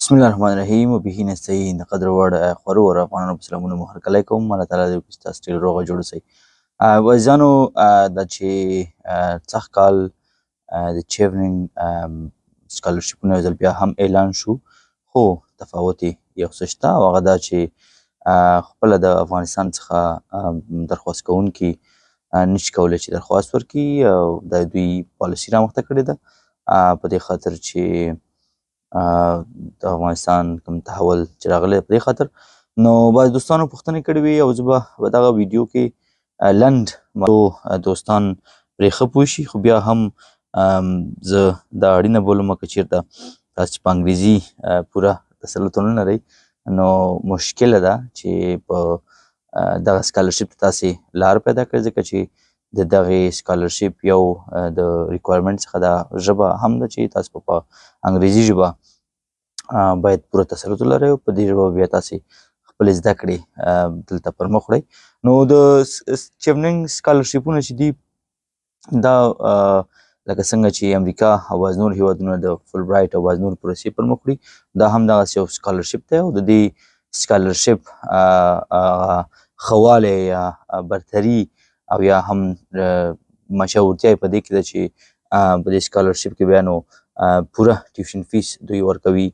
بسم الله الرحمن الرحیم وبه نستعین. د قدر وړ خورو ور افغانانو په سلامونو مو هرکلی کوم. الله تعالی دې وکړي چې تاسو ډېر روغ جوړ اوسئ. عزیزانو، دا چې سږ کال د چیونینګ سکالرشیپونه یو ځل بیا هم اعلان شو، خو تفاوت یې یو څه شته، او هغه دا چې خپله د افغانستان څخه درخواست کوونکي نشي کولی چې درخواست ورکړي، او دا دوی پالیسي رامخته کړې ده په دې خاطر چې د افغانستان کوم تحول چې راغلی، په دې خاطر. نو بعض دوستانو پوښتنې کړې وي، او زه به په دغه ویډیو کې لنډ دوستان پرې ښه پوه شي، خو بیا هم زه دا اړینه بولم که چېرته تاسو په انګریزي پوره تسلط ونه لرئ، نو مشکله ده چې په دغه سکالرشیپ ته تاسې لار پیدا کړئ، ځکه چې د دغې سکالرشیپ یو د requirement څخه دا ژبه هم ده چې تاسو په انګریزي ژبه باید پوره تسلط ولرئ، او په دې ژبه بیا تاسې خپلې زده کړې دلته پر مخ وړئ. نو د چیونینګ سکالرشیپونه چې دي، دا لکه څنګه چې امریکا او بعض نور هیوادونه د فولبرایټ او بعض نور پروسې پر مخ وړي، دا هم دغسې یو سکالرشیپ دی، او د دې سکالرشیپ ښه والی یا برتري او یا هم مشهورتیا یې په دې کې ده چې په دې سکالرشیپ کې بیا نو پوره tuition fees دوی ورکوي،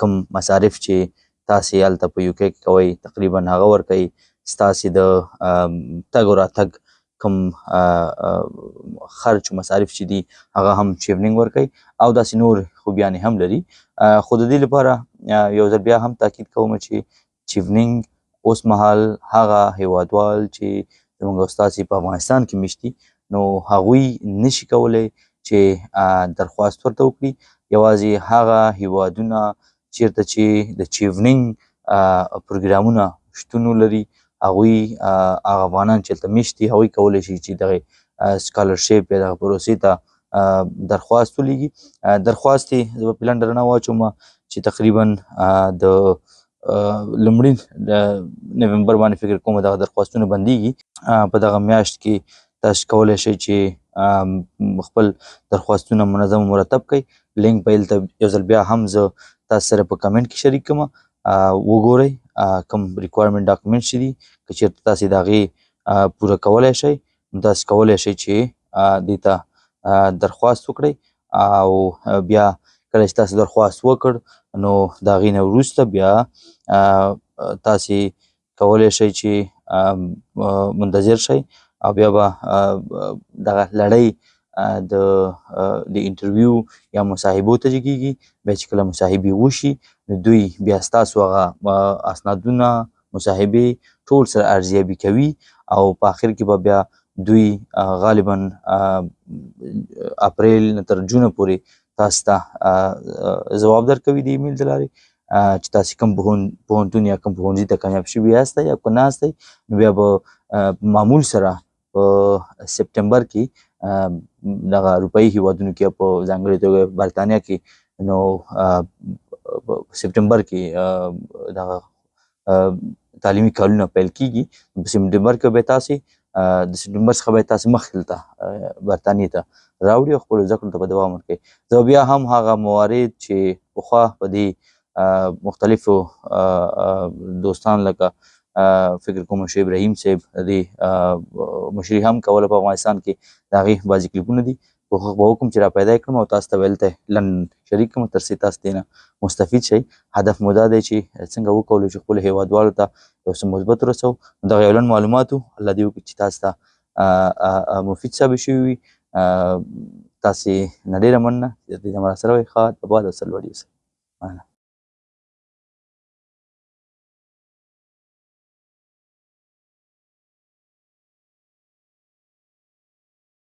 کوم مصارف چې تاسې هلته په یوکې کې کوئ تقریبا هغه ورکوي، ستاسې د تګ او راتګ کوم خرچ مصارف چې دي هغه هم چیونینګ ورکوي، او داسې نور خوبیانې هم لري. خو د دې لپاره یو ځل بیا هم تاکید کوم چې چیونینګ اوس مهال هغه هیوادوال چې زموږ ستاسې په افغانستان کې میشتي، نو هغوی نشي کولی چې درخواست ورته وکړي. یوازې هغه هیوادونه چیرته چې د چیونینګ پروګرامونه شتون ولري، هغوی هغه افغانان چې هلته میشت دي هغوی کولی شي چې دغې سکالرشیپ یا دغه پروسې ته درخواست ولیږي. درخواست یې زه به په لنډه رڼا واچوم چې تقریبا د لومړي نومبر باندې فکر کوم دغه درخواستونه بندیږي. په دغه میاشت کې تاسو کولی شئ چې خپل درخواستونه منظم او مرتب کړئ. لینک به دلته یو ځل بیا هم زه تاسو سره په کمنټ کې شریک کړم، وګورئ کوم requirement document چې دي، که چېرته تاسې د هغې پوره کولی شئ، نو تاسو کولی شئ چې دې ته درخواست وکړئ، او بیا کله چې تاسو درخواست وکړ نو د هغې نه وروسته بیا تاسې کولی شئ چې منتظر شئ، او بیا به دغه لړۍ د interview یا مصاحبو ته جګېږي. بیا چې کله مصاحبې وشي نو دوی بیا ستاسو هغه اسنادونه مصاحبې ټول سره ارزیابي کوي، او په آخر کې به بیا دوی غالبا اپریل نه تر جونه پورې تاسو ته ځواب درکوي د ایمیل د لارې چې تاسې کوم پوهنتون یا کوم پوهنځي ته کامیاب شوي یاستئ یا که نه یاستئ. نو بیا به معمول سره په سپټمبر کې دغه اروپایي هیوادونو کې په ځانګړې توګه برتانیا کې، نو په سپټمبر کې دغه تعلیمي کالونه پیل کیږي. په سپټمبر کې به تاسې د سپټمبر څخه به تاسې مخکې دلته برتانیې ته راوړي او خپلو زده کړو ته به دوام ورکوي. زه بیا هم هغه موارد چې پخوا په دې مختلفو دوستان لکه فکر کوم شیخ ابراهیم صاحب د دې مشري هم کوله په افغانستان کې، د هغې بعضې کلیپونه دي، کوښښ به وکړم چې را پیدا یې کړم او تاسو ته به هلته لنډ شریک کړم تر څو تاسو دې نه مستفید شئ. هدف مو دا دی چې څنګه وکولای شو خپلو هیوادوالو ته یو څه مثبت ورسوو. دغه یو لنډ معلومات وو، الله دې وکړي چې تاسو ته مفید ثابت شوي وي. تاسې نه ډېره مننه چې د دې را سره وئ. ښاد، اباد او سرلوړي اوسئ. مننه.